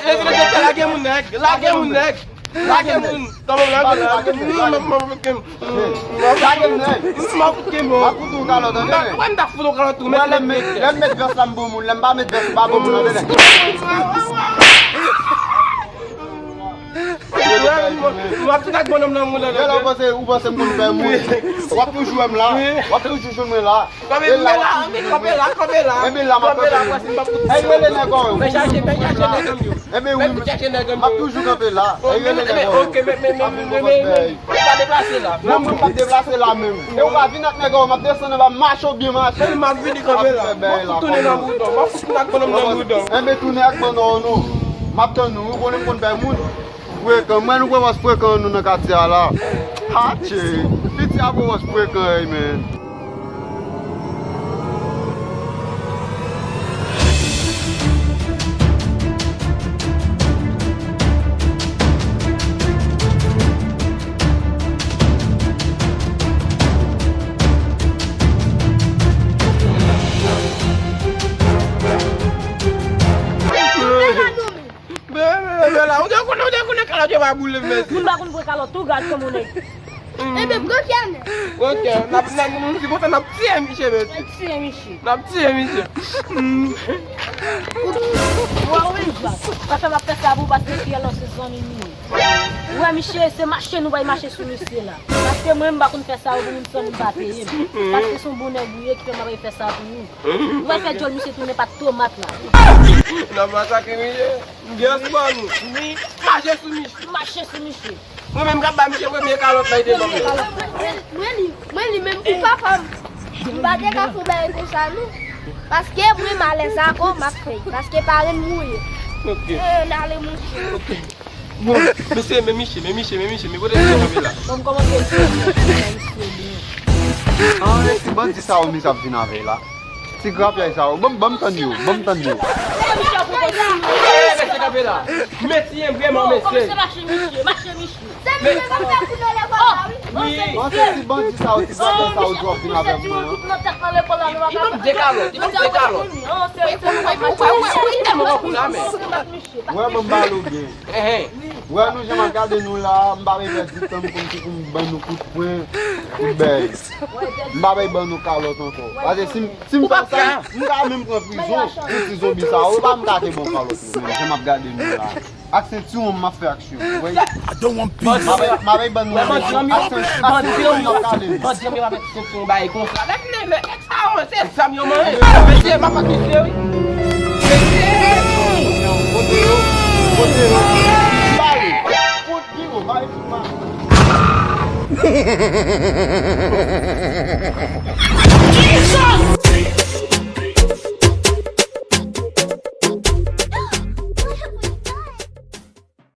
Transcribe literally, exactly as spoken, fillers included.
Lage moun nèg, lage moun nèg. Lage moun. Tande m la, lage moun. M ap fout kenbo. M ap fout kenbo. M ap fout ou kalòt, tande. Mwen m ta fout ou kalòt tou, men lè m met vès la m bon moun, lè m pa met vès ou pa bon moun, tande. Mwen ap tout ak bonnonm nan moun nan. Gèlè, ou panse, ou panse m konn fè moun. W ap toujou wè m la. W ap toujou jwenn mwen la. Kanpe la, kanpe la, kanpe la. Enben la, m ap kanpe. Ey, rele nèg ou. Fè chache, fè chache nèg an yo. Enben wi, m ap toujou kanpe la. Ey, rele nèg ou. Ok, men, men, men, men, men, men, pa deplase la. Non, mwen p ap deplase la menm. E ou pa vin ak nèg ou, m ap desann anba, mache ou byen mache. M ap vini kanpe la. M ap fout tounen nan boudon. M ap fout tounen ak bonnonm nan boudon. Enben tounen ak bonnonm ou non. M ap tann ou, ou konnen m konn fè moun. Frekan, mwen nou kwè wòs frekan nou nan katye a la. Hatche, piti a gwo wòs frekan ey men. Bebe, bebe la, ou te konnen, ou te konnen kalòt yo pa boule, mèsi. Moun pa konn pran kalòt tou, gad kòman w nèg. Enben, pran kè nèg. Pran kè, n ap, n ap, nou di konsa, n ap tiye misye, mèsi. N ap tiye misye. N ap tiye misye. Ou wè, ou menm, Jacques, sa fè m ap fè sa pou w, paske Pierre lan se zanmi m ye. Ou wè, misye, se mache nou bay mache sou misye la. Paske mwen, m pa konn fè sa pou moun san m pa peye m. Paske se yon bon nèg ou ye ki fè m ap fè sa pou ou. Ou wè, fè djòl misye tounen pa tomat la. N ap masakre misye. M gen espas nou. Wi. Mache sou misye. Mache sou misye. Mwen menm k ap ba misye premye kalòt la, li te ban mwen. Mwen, mwen li, mwen li menm pou papa m. M pa te ka fè bagay konsa non. Paske mwen m alèz avè w, m ap fè l. Paske parenn m ou ye. Ok. Eh, n ale monchè. Ok. Bon, mesye, men misye, men misye, men misye, men kote misye kanpe la? Bon, m kòmanse misye. Ah, e ti bandi sa yo misye ap vin avè la. Ti grapyay sa yo. Ban m, ban m tann yo, ban m tann yo. Eh, mesye kanpe la. Mesye, vrèman, mesye. Kòmanse mache misye, mache misye. Se misye k ap fè kout nan lekòl la, wi. Wi. Bon, se ti bandi sa yo, ti grapyay sa yo, yo vin avè mwen an. Li ban m de kalòt, li ban m de kalòt. Ou kwè, ou kwè, ou kwè, ou kwè, ou kwè, ou kwè, ou kwè, ou kwè, ou kwè, ou kwè, ou kwè, ou kwè, ou kwè, ou kwè, ou kwè, Wè, ban m pale w byen. Wè, nou jan m ap gade nou la, m pa vle pèdi tan m kòmsi pou m ban nou kout pwen, kout bèy. M pa vle ban nou kalòt ankò. Paske si m, si m fè sa, m ka menm pran prizon pou ti zonbi sa yo. Yo pa m ka te bon kalòt yo menm, jan m ap gade nou la. Ak sentiwon m ap fè aksyon. Wè. M pa vle, m pa vle ban nou ak sentiwon m ap gade nou. Bandi an yo pa met sentiwon bay konsa. Lè fini, men Sa yo, se zam yo manje. Mesye, m ap ak misye, wi. Mesye! Kote yo? Kote yo? Bale! Kote yo? Bale tout man. Jesus!